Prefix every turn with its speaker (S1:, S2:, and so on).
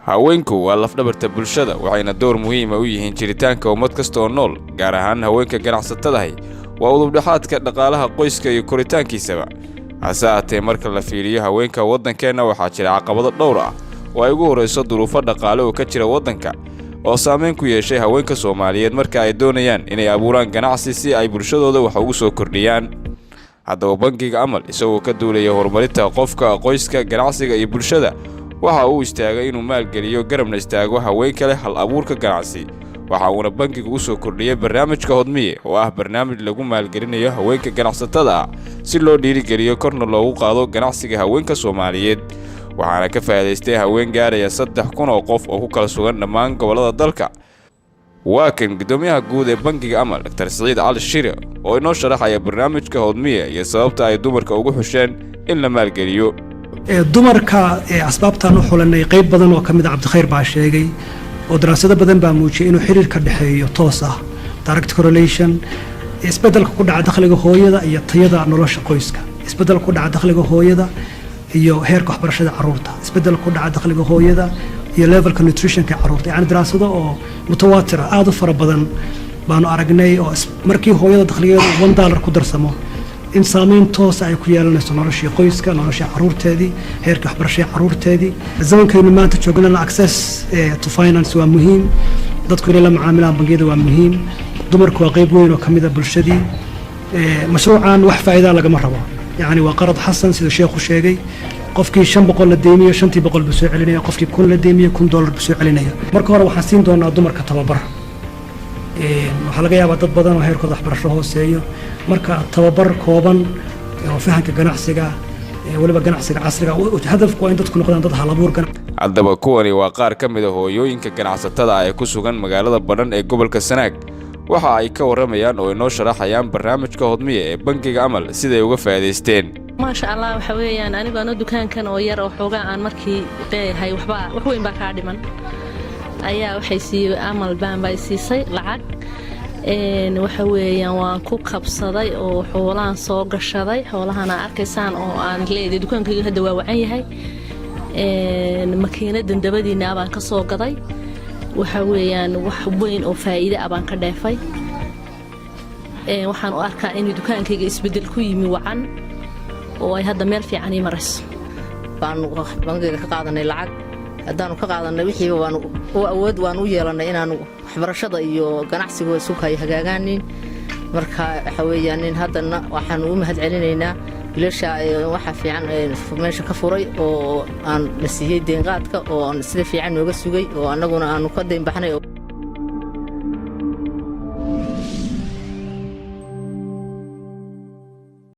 S1: Haweenku waa lafdhabarta bulshada, waxayna door muhiima u yihiin jiritaanka ummad kasta oo nool. Gaar ahaan haweenka ganacsatadahi waa udubdhexaadka dhaqaalaha qoyska iyo koritaankiisaba. Hase ahaatee, marka la fiiriyo haweenka waddankeenna, waxaa jira caqabado dhowr ah oo ay ugu horrayso duruufo dhaqaale oo ka jira waddanka oo saamayn ku yeeshay haweenka Soomaaliyeed marka ay doonayaan inay abuuraan ganacsi si ay bulshadooda wax ugu soo kordhiyaan. Haddaba, bangiga Amal, isagoo ka duulaya horumarinta qofka, qoyska, ganacsiga iyo bulshada, waxa uu istaagay inuu maalgeliyo, garabna istaago haweenka leh hal abuurka ganacsi. Waxa uuna bangigu u soo kordhiyey barnaamijka Hodmiye, oo ah barnaamij lagu maalgelinayo haweenka ganacsatada ah si loo dhiirigeliyo, korna loogu qaado ganacsiga haweenka Soomaaliyeed. Waxaana ka faa'iidaystay haween gaaraya 3000 oo qof oo ku kala sugan dhammaan gobollada dalka. Waa kan guddoomiyaha guud ee bangiga Amal, Dr Siciid Cali Shire, oo inoo sharaxaya barnaamijka Hodmiye iyo sababta ay dumarka ugu xusheen in la maalgeliyo.
S2: Dumarka asbaabtaan u xulanay qayb badan oo ka mid a Cabdikhayr baa sheegay, oo daraasado badan baa muujiyay inuu xiriir ka dhexeeyo toos ah, direct correlation, isbeddelka ku dhaca dakhliga hooyada iyo tayada nolosha qoyska, isbeddelka ku dhaca dakhliga hooyada iyo heerka waxbarashada carruurta, isbeddelka ku dhaca dakhliga hooyada iyo levelka nutritionka carruurta. Yacni daraasado oo mutawaatira aada u fara badan baanu aragnay oo markii hooyada dakhligeedu $1 ku darsamo in saameyn toosa ay ku yeelanayso noloshii qoyska, noloshii caruurteedii, heerka waxbarashada caruurteedii. Zamankaynu maanta joognana access to finance waa muhiim. Dadku inay la macaamilaan bangiyada waa muhiim. Dumarku waa qayb weyn oo ka mid a bulshadii. Mashruucan wax faa'iidaa lagama rabo, yacni waa qarad xasan. Siduu sheekhu sheegay, qofkii 500 la deymiyo, 500-tii buu soo celinaya. Qofkii 1000 la deymiyo, $1000 buu soo celinaya. Marka hore waxaan siin doonaa dumarka tababar. Waxaa laga yaabaa dad badan oo heerkooda waxbarasho hooseeyo. Marka tababar kooban oo fahanka ganacsiga, weliba ganacsiga casriga, hadafku waa in dadku noqdaan dad halabuur.
S1: Haddaba, kuwani waa qaar ka mid a hooyooyinka ganacsatada ah ee ku sugan magaalada Badhan ee gobolka Sanaag. Waxa ay ka warramayaan oo inoo sharaxayaan barnaamijka Hodmiye ee bangiga Amal siday uga faa'iidaysteen.
S3: Maasha Allah, waxa weeyaan anigu ano dukaankan oo yar oo xoogaa aan markii leeyahay waxba wax weyn baa kaa dhiman ayaa waxay siiyey Amal Bank baa siisay lacag. Waxa weeyaan waan ku kabsaday oo xoolahan soo gashaday, xoolahana arkaysaan oo aan leedahay. Dukaankayga hadda waa wacan yahay. Makiinadan dabadiina baan ka soo gaday. Waxa weeyaan wax weyn oo faa'iide ah baan ka dheefay. Waxaan u arkaa inuu dukaankayga isbeddel ku yimi wacan oo ay hadda meel fiican ii marayso.
S4: Baanu bangiga ka qaadanay lacag. Haddaanu ka qaadanay wixiiba, waanu u awood waanu u yeelannay inaanu waxbarashada iyo ganacsigu isu kay hagaagaanin. Marka waxa weeyaan in haddana waxaanu u mahad celinaynaa wiilasha waxa fiican meesha ka furay oo aan la siiyey deynqaadka oo aan sida fiican nooga sugay oo annaguna aanu ka deynbaxnay.